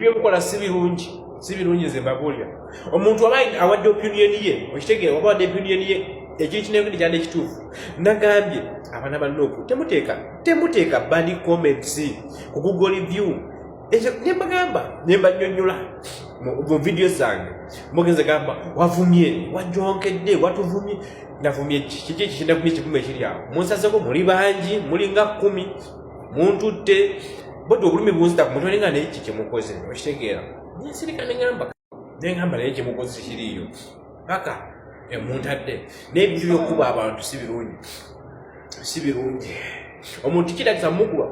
Byemukola si birungi, si birungi. Nze mbabuulira, omuntu aba awadde opinion ye, okitegeera? Waba awadde opinion ye, ekiri kinebindi kyandi ekituufu. Nagambye abaana ba NUP, temuteeka bad comments ku Google review. Ekyo nembagamba, nembanyonyola mu video zange. Mugenze gamba wavumye, wajonkedde, watuvumye. Navumye kiki? Kiki kinavumye? Ekivume ekiri awo munsazeko, muli bangi, mulinga 10, muntutte bodde, obulumi bunzita ku mutwe nga naye kikyemukoze, okitegeera? Nensirika, neŋamba naye kyemukoze kiriiyo paka emuntadde. N'ebintu byokuba abantu si birungi, si birungi. Omuntu kiragisa mukuba,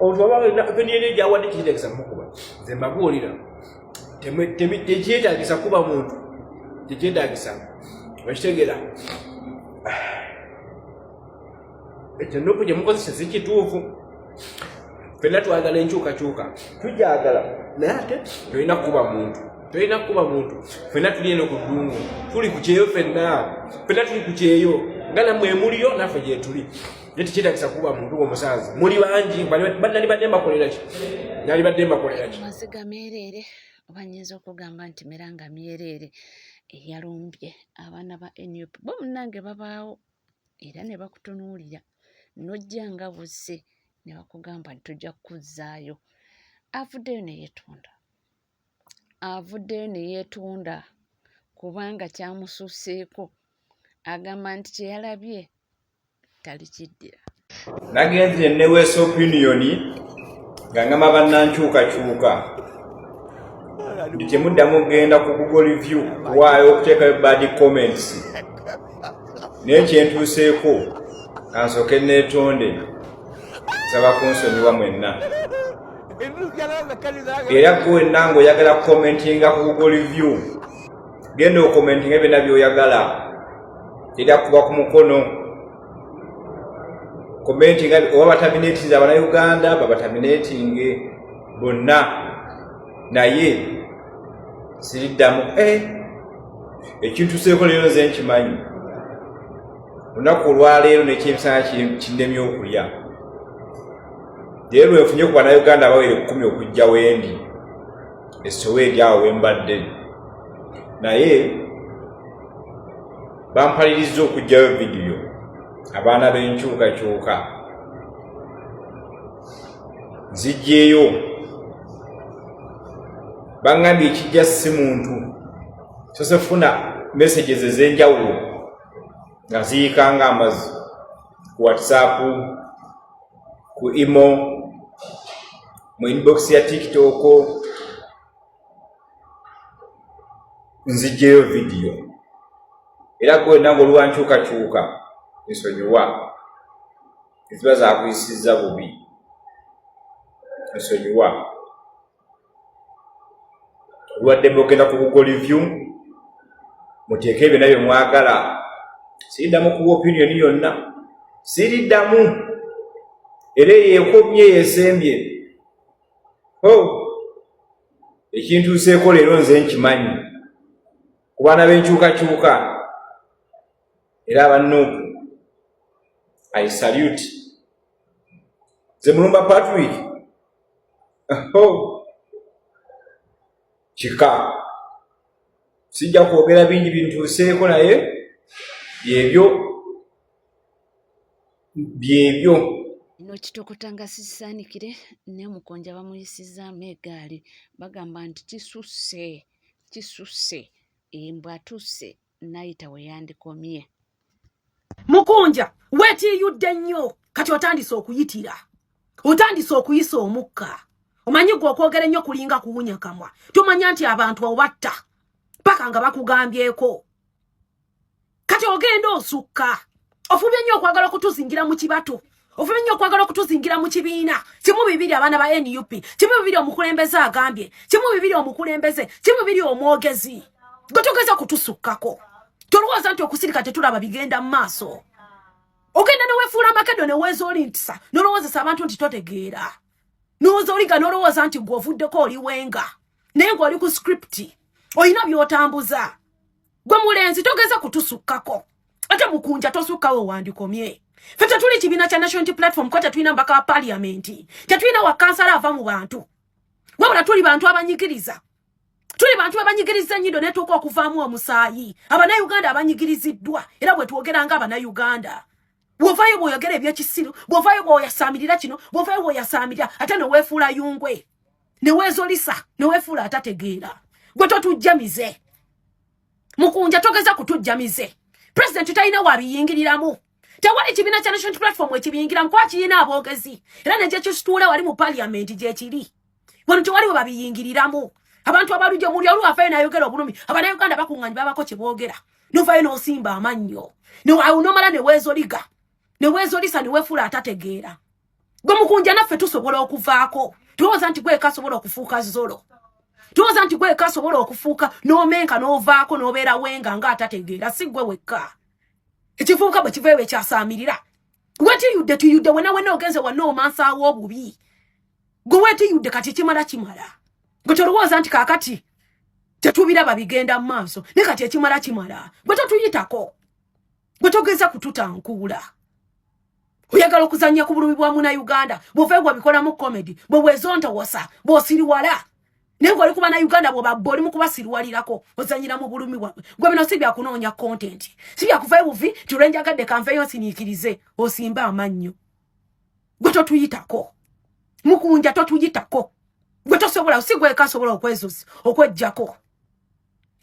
omuntu aba opinion gyawadde kiragisa mukuba. Nze mbabuulira, tekyetagisa kuba muntu, tekyetagisa, okitegeera? Ekyo NUP gyemukozesa si kituufu. Fenna twagala enkyukakyuka, tujagala, naye ate tolina kukuba muntu, tolina kukuba muntu. Fenna tuli eno ku ddungu, tuli ku kyeyo, fenna fenna tuli ku kyeyo, nga nammwe emuliyo, naffe gyetuli, naye tekyetagisa kukuba muntu ng'omusanze. Muli bangi, nalibadde mbakolera ki? Nalibadde mbakolera ki? Maziga meereere, oba nnyinza okugamba nti miranga myereere eyalumbye abaana ba NUP. Bo munnange babaawo era ne bakutunuulira, n'ojja nga buzze ne bakugamba nti tujja kukuzzaayo. Avuddeyo ne yeetonda, avuddeyo ne yeetonda kubanga kyamususseeko. Agamba nti kye yalabye talikiddira. Nagenze ne neweesa opinion nga ngamba bannankyukakyuka nti temuddamu kugenda ku Google review kuwaayo okuteekayo bad comments, naye kyentuuseeko kansooke neetonde. Nsaba kunsonyiwa mwenna, era gwe wenna ng'oyagala kukomentinga ku Google review, genda okomentinga byonna by'oyagala, era kuba ku mukono commentinga oba bataminatinze abanauganda, babataminatinge bonna, naye siriddamu. Ekintuseeko leero nze nkimanyi, olunaku olwaleero nekyemisana kinnemye okulya. Leero lwenfunye ku bannayuganda abawere 10 okujja wendi esoweedi awo wembadde, naye bampalirizza okugjayo vidiyo. Abaana b'enkyukakyuka, nzijjeeyo. Baŋŋambye ekijja si muntu sose funa messages ez'enjawulo nga ziyiika nga amazzi ku WhatsApp, ku imo, mu inbox ya TikTok. Nzijjeyo vidiyo, era gwe wenna ng'oli wa nkyukakyuka, nsonyiwa eziba zakuyisizza bubi, nsonyiwa. Olwaddembe okugenda ku Google review muteeke byonna bye mwagala. Siriddamu kuwa opinion yonna, siriddamu, era eyo ekomye, yesembye. Ekintuuseeko leero nze nkimanyi ku baana b'enkyukakyuka era aba NUP, I salute. Nze Mulumba Patrick. Oh. Kika sijja kwogera bingi bintuuseeko, naye byebyo byebyo. Eno kitokota nga sisaanikire ne Mukonja bamuyisizaamu eggaali. Bagamba nti kisusse, kisusse, embwa atuuse n'ayita we yandikomye. Mukunja weetiiyudde nnyo, kati otandise okuyitira, otandise okuyisa omukka. Omanyi gwe okwogera ennyo kulinga kuwunya kamwa. Tomanya nti abantu obatta paka nga bakugambyeko. Kati ogenda osukka, ofubye nnyo okwagala okutuzingira mu kibatu, ofubye nnyo okwagala okutuzingira mu kibiina. Kimu bibiri abaana ba NUP, kimu bibiri omukulembeze agambye, kimu bibiri omukulembeze, kimu bibiri omwogezi. Gwe togeza kutusukkako. Tolowooza nti okusirika tetulaba bigenda mu maaso. Ogenda newefuula makedo, neweezoolintisa, nolowoozesa abantu nti totegeera, nowooza oliga, nolowooza nti gwe ovuddeko oli wenga, naye ng'oli ku script, olina by'otambuza. Gwe mulenzi togeza kutusukkako. Ate Mukunja, tosukkawo, wandikomye. Ffe tetuli kibiina kya National Unity Platform, ko tetulina mbaka wa parliament, tetulina wa kansala ava mu bantu. Wabula tuli bantu abanyigiriza, tuli bantu abanyigiriza ennyindo netuuka okuvaamu omusaayi. Abannayuganda abanyigiriziddwa, era bwe twogera nga Abannayuganda, bw'ovaayo bw'oyogera ebyekisiru, bw'ovaayo bw'oyasaamirira kino, bw'ovaayo bw'oyasaamirira, ate neweefuula yungwe, neweezolisa, neweefuula atategeera. Gwe totujjamize, Mukunja, togeza kutujjamize. Pulezidenti talina wabiyingiriramu. Tewali kibiina kya National Platform ekibiyingiramu, kuba kiyina aboogezi era negyekisituula wali mu Paliamenti gyekiri. Wano tewali we babiyingiriramu. Abantu abalujja omuli oluwavayo nayogera obulumi, Abannayuganda bakuŋŋanyi babako kye boogera, novayo n'osimba amannyo nomala neweezoliga, neweezolisa, neweefuula atategeera. Gwe Mukunja, naffe tusobola okuvaako. Tulowooza nti gweka asobola okufuuka zolo, tulowooza nti gweka asobola okufuuka n'omenka n'ovaako n'obeera wenga nga atategeera. Si gwe wekka. Ekivubuka bwe kivayo ekyasaamirira, wetiyudde tuyudde wena wena ogenze wanna omansaawo obubi. Gwe wetiyudde kati kimala kimala. Gwe tolowooza nti kaakati tetubiraba bigenda mu maaso, naye kati ekimala kimala. Gwe totuyitako, gwe togeza kututankuula. Oyagala okuzannya ku bulumi bwa Munauganda. Bw'ovayo bwabikolamu comedy, bwe bwezontowosa, bw'osiriwala, naye ng'oli ku Bannayuganda bw'obabba oli mu kubasiriwalirako, ozanyira mu bulumi bwabwe. Gwe bino si byakunoonya content, si byakuvayo buvi nti olwenjagadde kanveeyo nsiniikirize osimbe amannyo. Gwe totuyitako, Mukunja, totuyitako. Gwe tosobola, si gweka asobola okwezusa okwejjako,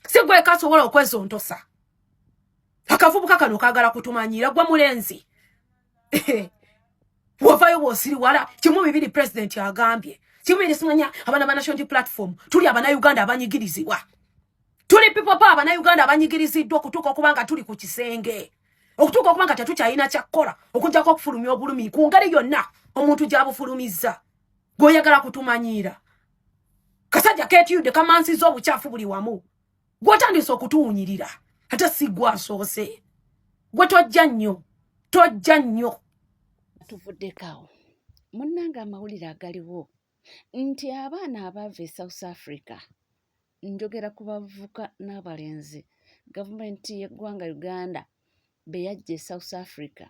si gweka asobola okwezontosa. Akavubuka kano kagala kutumanyiira. Gwe mulenzi, bw'ovaayo bw'osiriwala kimu bibiri, pulezidenti agambye kimu bibiri, simanya abaana ba National Platform tuli Abannayuganda abanyigirizibwa, tuli people power, Abannayuganda abanyigiriziddwa okutuuka okuba nga tuli ku kisenge, okutuuka okuba nga tetukyalina kyakkola okujjako okufulumya obulumi ku ngeri yonna omuntu gy'abufulumizza. Gw'oyagala kutumanyiira, kasajja keetiyudde kamansiza obukyafu buli wamu. Gw'otandise okutuwunyirira, ate si gwe asoose. Gwe tojja nnyo, tojja nnyo. Tuvuddeko awo, munnange. Amawulire agaliwo nti abaana abaava e South Africa, njogera ku bavubuka n'abalenzi gavumenti y'eggwanga Uganda be yajja e South Africa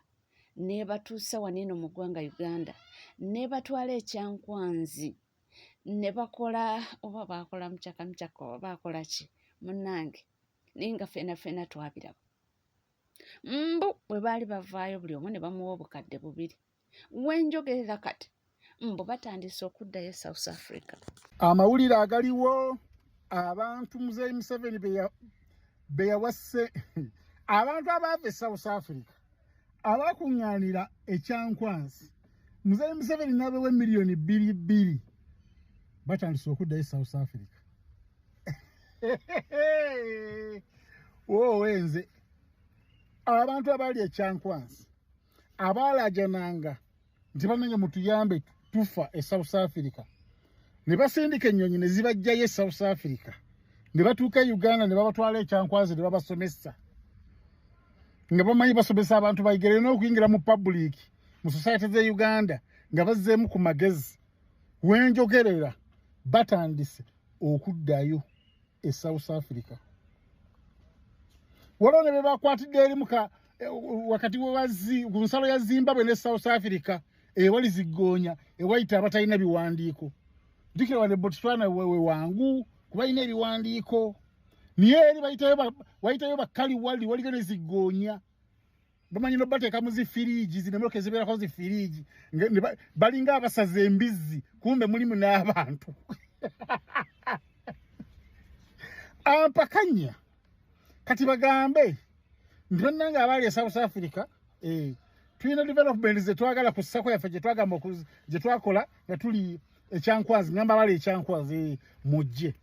n'ebatuusa wano eno mu ggwanga Uganda, n'ebatwala ekyankwanzi ne bakola oba baakola mucaka mucaka oba baakola ki, munnange, naye nga ffena ffena twabiraba. Mbu bwe baali bavaayo, buli omu ne bamuwa 2000. Wenjogerera kati mbu batandise okuddayo e South Africa. Amawulire agaliwo, abantu Muzeeyi Museveni be yawasse, abantu abaava e South Africa abakuŋŋaanira ekyankwansi, Muzeeyi Museveni n'abewa 2,000,000, batandise okuddayo e South Africa. Woowe nze! Abantu abaali ekyankwansi abaalajananga nti, "Bannange, mutuyambe, tufa e South Africa," ne basindika ennyonyi ne zibajjayo e South Africa, ne batuuka e Uganda, ne babatwala ekyankwanzi, ne babasomesa nga bamanyi basomesa abantu bayigere n'okuyingira mu public, mu society ze Uganda, nga bazzeemu ku magezi. Wenjogerera batandise okuddayo e South Africa. Waliwo ne bebakwatidde eri muka wakati wewazi ku nsalo ya Zimbabwe ne South Africa, ewali ziggoonya ewayita abatalina biwandiiko. Jjukira wane Botswana wewe wangu kubalina ebiwandiiko, naye eri wayitayo bakali wali waliyo ne ziggoonya, bamanyi nobateeka mu zifiriigi, zino emmotoka ezibeerako zifiriigi, balinga abasaza embizzi, kumbe mulimu n'abantu. Ampakanya kati bagambe nti, "Bannange abaali e South Africa, tulina development zetwagala ku SACCO yaffe gyetwagamba gye twakola nga tuli ekyankwanzi. Ngamba abaali ekyankwanzi, mujje."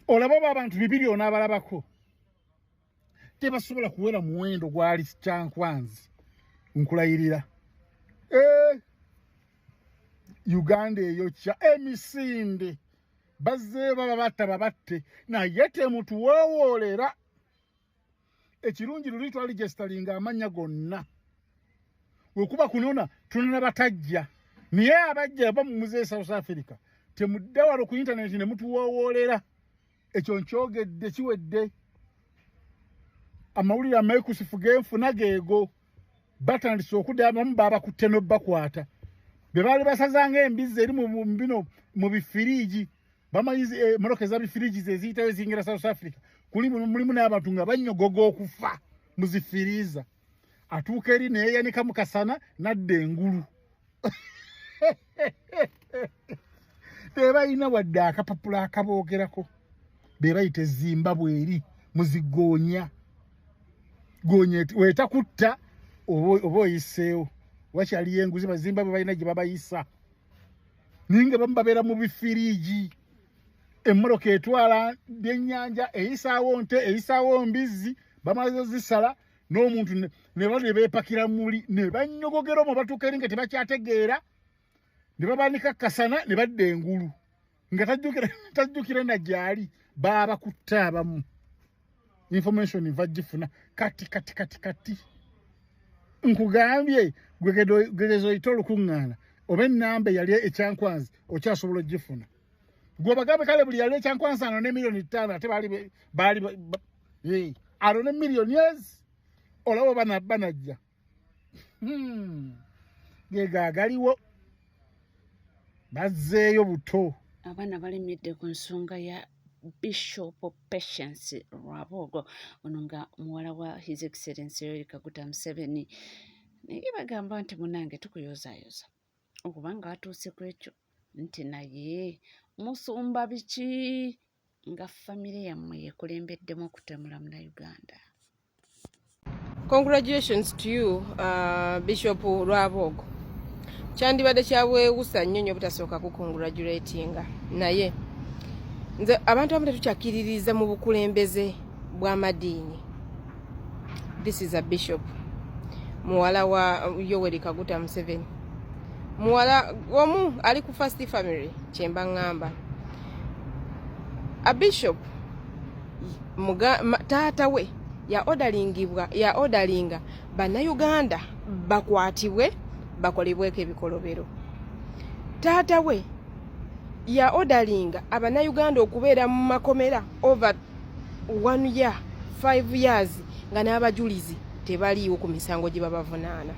Olaba oba abantu 200 onaabalabako tebasobola kuwera muwendo gwali kyankwanzi. Nkulayirira, Uganda eyokya emisinde, bazzeeyo baba batta babatte, naye temutuwoowoolera. Ekirungi luli twaligesitalinga amannya gonna, wekuba kunona tunona batajja, naye abajja ba mumuze South Africa, temudda wano ku intaneti ne mutuwoowoolera. Ekyo nkyogedde, kiwedde. Amawulire ameekusifu genfuna geego, batandise okudda. Abamu babakutte n'obbakwata. Be baali basazanga embizzi eri mu bino mu bifiriigi, bamanyi emmotoka eza bifiriigi ze ziyitayo ziyingira South Africa, kuli mulimu n'abantu nga banyogoga okufa mu zifiriiza. Atuuka eri neyeyanika mu kasana n'adda engulu. Tebalina wadde akapapula akaboogerako. Be bayita Ezimbabwe eri muzigoonya goonya wetakutta oba oyiseewo, wakyaliyo enguzi. Bazimbabwe balina gye babayisa, naye nga bamu babeera mu bifiriigi. Emmotoka etwala byennyanja eyisaawo nte, eyisaawo mbizzi, bamaze zisala n'omuntu ne bano ne beepakira muli ne banyogogera omwo, batuuka eri nga tebakyategeera, ne babanika kasana ne badda engulu nga tajjukira na gyali. Baabakutta abamu. Information nva gifuna kati kati kati kati nkugambye, gwegeza oyite olukuŋŋaana oba ennamba eyali ekyankwanzi okyasobola ogifuna, gwe bagambe kale buli yali ekyankwanzi ano ne 5 million, ate baali baali ano ne miliyoni ezi olaba oba banajja. Ge gagaliwo bazzeeyo buto. Abaana balemedde ku nsonga ya Bishop Patience Rwabwogo, ono nga muwala wa His Excellency Yoweri Kaguta Museveni, naye bagamba nti munange tukuyozaayoza okubanga watuuse ku ekyo nti naye musumba biki nga famire yammwe yekulembeddemu okutemula Munnayuganda. Congratulations to you, Bishop Rwabwogo. Kyandibadde kyabwewusa nnyo nnyo obutasooka kucongratulatinga, naye nze abantu abamu tetukyakkiririza mu bukulembeze bw'amadiini. This is a bishop, muwala wa Yoweri Kaguta Museveni, muwala omu ali ku first family. Kyemba ŋŋamba, a bishop taata we ya ordering-ibwa, ya ordering-a Bannayuganda bakwatibwe bakolebweko ebikolobero. Taata we ya ordering-a Abannayuganda okubeera mu makomera over one year, 5 years, nga n'abajulizi tebaliiwo ku misango gye babavunaana.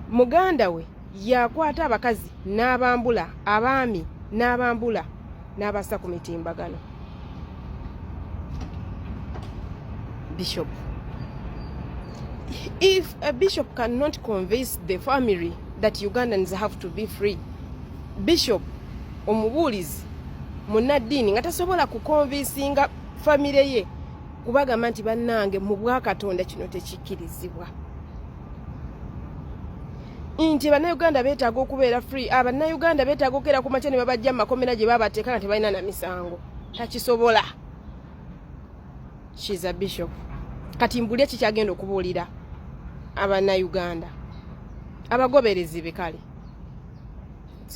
Muganda we yakwata abakazi n'abambula, abaami n'abambula n'abassa ku mitimbagano. Bishop, if a bishop cannot convince the family that Ugandans have to be free, bishop omubuulizi munnaddiini nga tasobola kuconvincinga famire ye kubagamba nti bannange mu bwakatonda kino tekikkirizibwa, nti Bannayuganda beetaaga okubeera free, Abannayuganda beetaaga okukeera ku makya ne babajja mu makomera gye babateeka nga tebalina na misango, takisobola. She's a bishop. Kati mbulye kikyagenda okubuulira Abannayuganda abagoberezi be? Kale,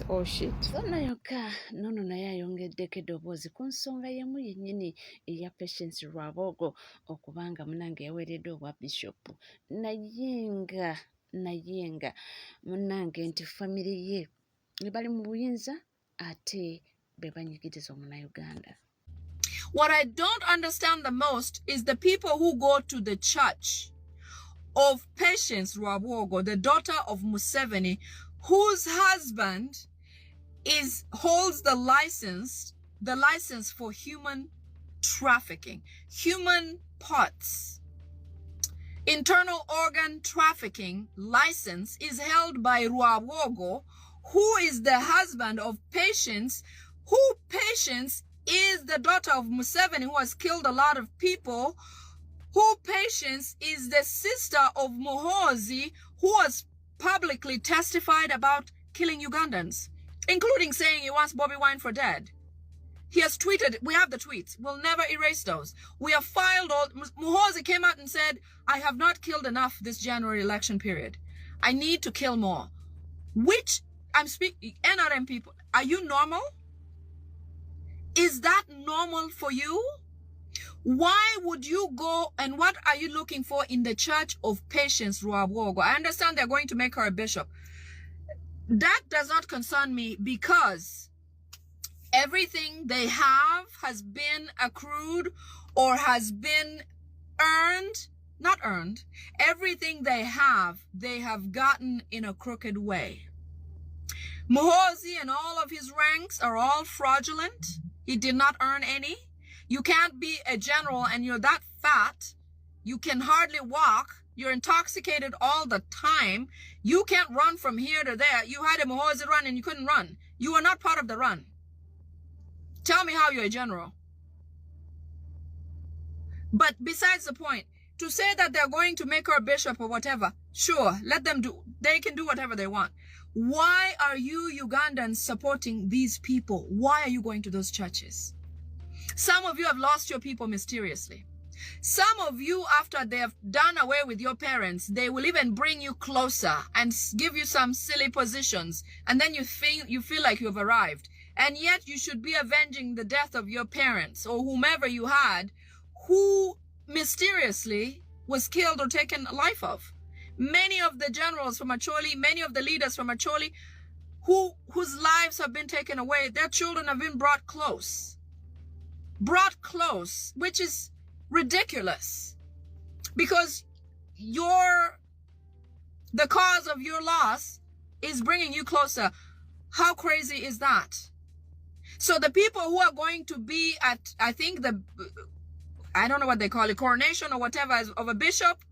oh shit. Sonna yokka nono naye ayongeddeko eddoboozi ku nsonga y'emu yennyini eya Patience Rwabwogo okubanga munange yaweereddwa obwa bishopu, naye nga munnange nti famire ye ne bali mu buyinza ate be banyigiriza Omunnayuganda. What I don't understand the most is the people who go to the church of Patience Rwabwogo, the daughter of Museveni, whose husband is holds the license for human trafficking, human parts. Internal organ trafficking license is held by Rwabwogo, who is the husband of Patience, who Patience is the daughter of Museveni, who has killed a lot of people, who Patience is the sister of Muhoozi, who has publicly testified about killing Ugandans, including saying he wants Bobi Wine for dead. He has tweeted, we have the tweets. We'll never erase those. We have filed all. Muhoozi came out and said, "I have not killed enough this January election period. I need to kill more." Which, I'm speaking, NRM people, are you normal? Is that normal for you? Why would you go, and what are you looking for in the church of Patience Rwabwogo? I understand they're going to make her a bishop. That does not concern me because everything they have has been accrued or has been earned, not earned. Everything they have gotten in a crooked way. Muhoozi and all of his ranks are all fraudulent. He did not earn any. You can't be a general and you're that fat. You can hardly walk. You're intoxicated all the time. You can't run from here to there. You had a Muhoozi run and you couldn't run. You were not part of the run. Tell me how you're a general. But besides the point, to say that they're going to make her a bishop or whatever, sure, let them do. They can do whatever they want. Why are you Ugandans supporting these people? Why are you going to those churches? Some of you have lost your people mysteriously. Some of you, after they have done away with your parents, they will even bring you closer and give you some silly positions. And then you feel like you have arrived. And yet you should be avenging the death of your parents or whomever you had who mysteriously was killed or taken life of. Many of the generals from Acholi, many of the leaders from Acholi whose lives have been taken away, their children have been brought close. Brought close, which is ridiculous. Because your the cause of your loss is bringing you closer. How crazy is that? So the people who are going to be at, I think the, I don't know what they call it, coronation or whatever of a bishop,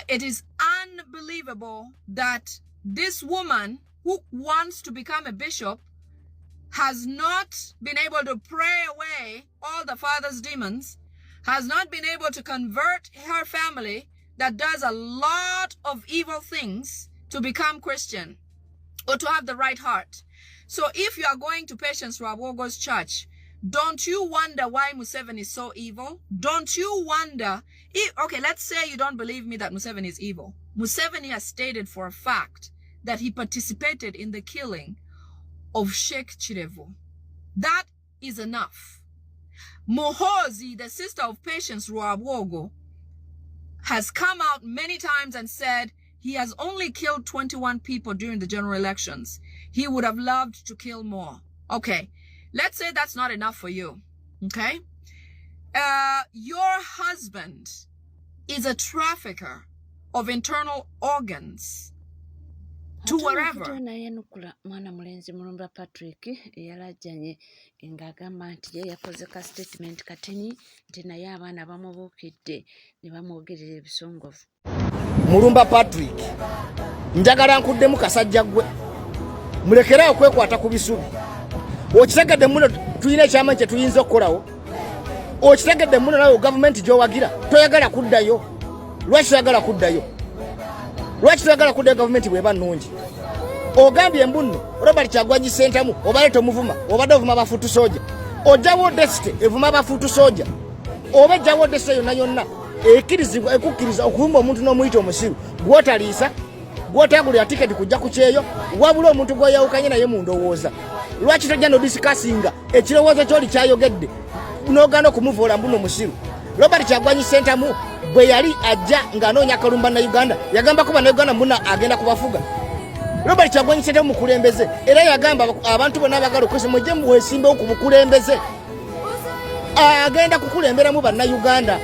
it is unbelievable that this woman who wants to become a bishop has not been able to pray away all the father's demons, has not been able to convert her family that does a lot of evil things to become Christian or to have the right heart. So if you are going to Patience Rwabogo's church, don't you wonder why Museveni is so evil? Don't you wonder? If, okay, let's say you don't believe me that Museveni is evil. Museveni has stated for a fact that he participated in the killing of Sheikh Kirevu. That is enough. Muhoozi, the sister of Patience Rwabogo, has come out many times and said he has only killed 21 people during the general elections. He would have loved to kill more. Okay, let's say that's not enough for you. Okay? Your husband is a trafficker of internal organs to Ate wherever. omukutu nayenukula mwana mulenzi Mulumba Patrick eyalajjanye ng'agamba nti ye yakoze ka statement katini nti naye abaana bamubuukidde ne bamwogerera ebisongovu. Mulumba Patrick, njagala nkuddemu kasajja ggwe, mulekere okwekwata ku bisubi. Okitegedde muno tulina ekyamanyi kye tuyinza okukolawo. Okitegedde muno nawe gavumenti gy'owagira toyagala kuddayo. Lwaki toyagala kuddayo? Lwaki toyagala kuddayo gavumenti bw'eba nnungi? Ogambye mbunno Robert Kyagulanyi Ssentamu obadde tomuvuma, obadde ovuma ba foot soldier. Ojjawo desite evuma ba foot soldier oba ejjawo desite yonna yonna ekkirizibwa ekukkiriza okuvuma omuntu n'omuyita omusiru gwotaliisa, gwotagulira tiketi kujja ku kyeyo, wabula omuntu gw'oyawukanye naye mu ndowooza. Lwaki tojja nodiscussinga ekirowoozo kyoli kyayogedde n'ogaana okumuvoola mbuno musiru? Robert Kyagulanyi Ssentamu bwe yali ajja ng'anoonya akalumba Uganda, yagambako Bannayuganda muna agenda kubafuga. Robert Kyagulanyi Ssentamu mukulembeze, era yagamba abantu bonna abagala okwesa mujje mwesimbewo ku bukulembeze, agenda kukulemberamu Bannayuganda.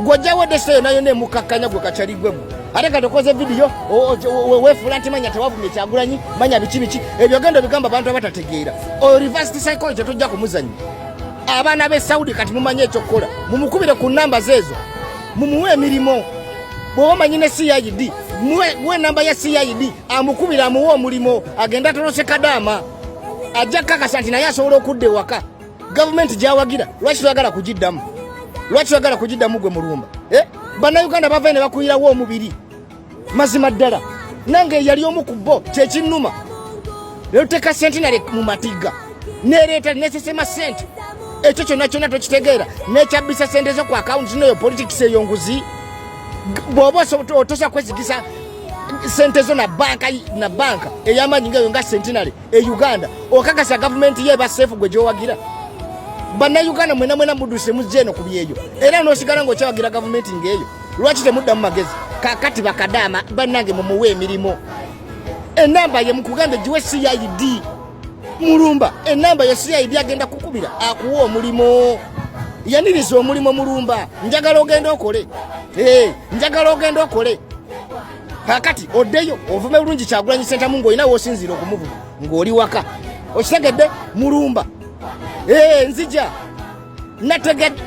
Gwojjawo dese yonna yonna emukakkanya gwe kakyali gwe gwe ate kati okoze vidiyo weefuula nti manya tewavumye Kyagulanyi, manya biki biki ebyo genda obigamba abantu abatategeera. Oyo reverse psychology tojja kumuzanya. Abaana b'e Saudi kati mumanye ekyokukola, mumukubire ku namba zeezo, mumuwe emirimu. Bw'oba omanyi ne CID, muwe enamba ya CID, amukubire amuwe omulimu, agende atolose kadaama. Ajja kukakasa nti naye asobola okudda ewaka. Gavumenti gyawagira lwaki toyagala kugiddamu? Lwaki toyagala kugiddamu gwe Mulumba? Eh? Bannayuganda bavayo ne bakuyirawo omubiri. Mazima ddala nange yali omu ku bo, kyekinnuma leero teeka Centenary mu matiga nereeta nesesema sente, ekyo kyonna kyonna tokitegeera, nekyabbisa sente zo ku akawunti neyo politics eyo nguzi. Bw'oba otosa kwesigisa sente zo na banka, na banka ey'amaanyi ngaeyo nga Centenary e Uganda, okakasa gavumenti ye eba safe gwe gyowagira? Bannayuganda mwena mwena muduse mujja eno ku byeyo era n'osigala ng'okyawagira gavumenti ng'eyo. Lwaki temuddamu magezi? Kakati bakadaama bannange, mumuwe emirimu. Enamba ye mukugambe giwe CID. Mulumba, enamba ye CID agenda kukubira akuwa omulimu. Yaniriza omulimu. Mulumba, njagala ogenda okole. Njagala ogenda okole. Kakati oddeyo ovume bulungi Kyagulanyi Ssentamu ng'olina w'osinziira okumuvuma. Ng'oli waka okitegedde mulumba. Ee, nzija nategedde.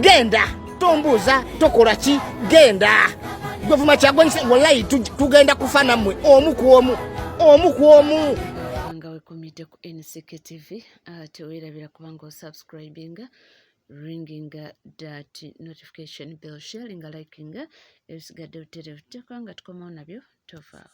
Genda, tombuuza tokola ki, genda gwevuma kyagwe. Wallayi tugenda kufa nammwe omu ku omu, omu ku omu. Nga wekumidde ku NCK TV, teweerabira kubanga osubscribinga, ringinga that notification bell, sharinga, likinga. Ebisigadde butereevu tujja kubanga tukomawo nabyo. Tovaawo.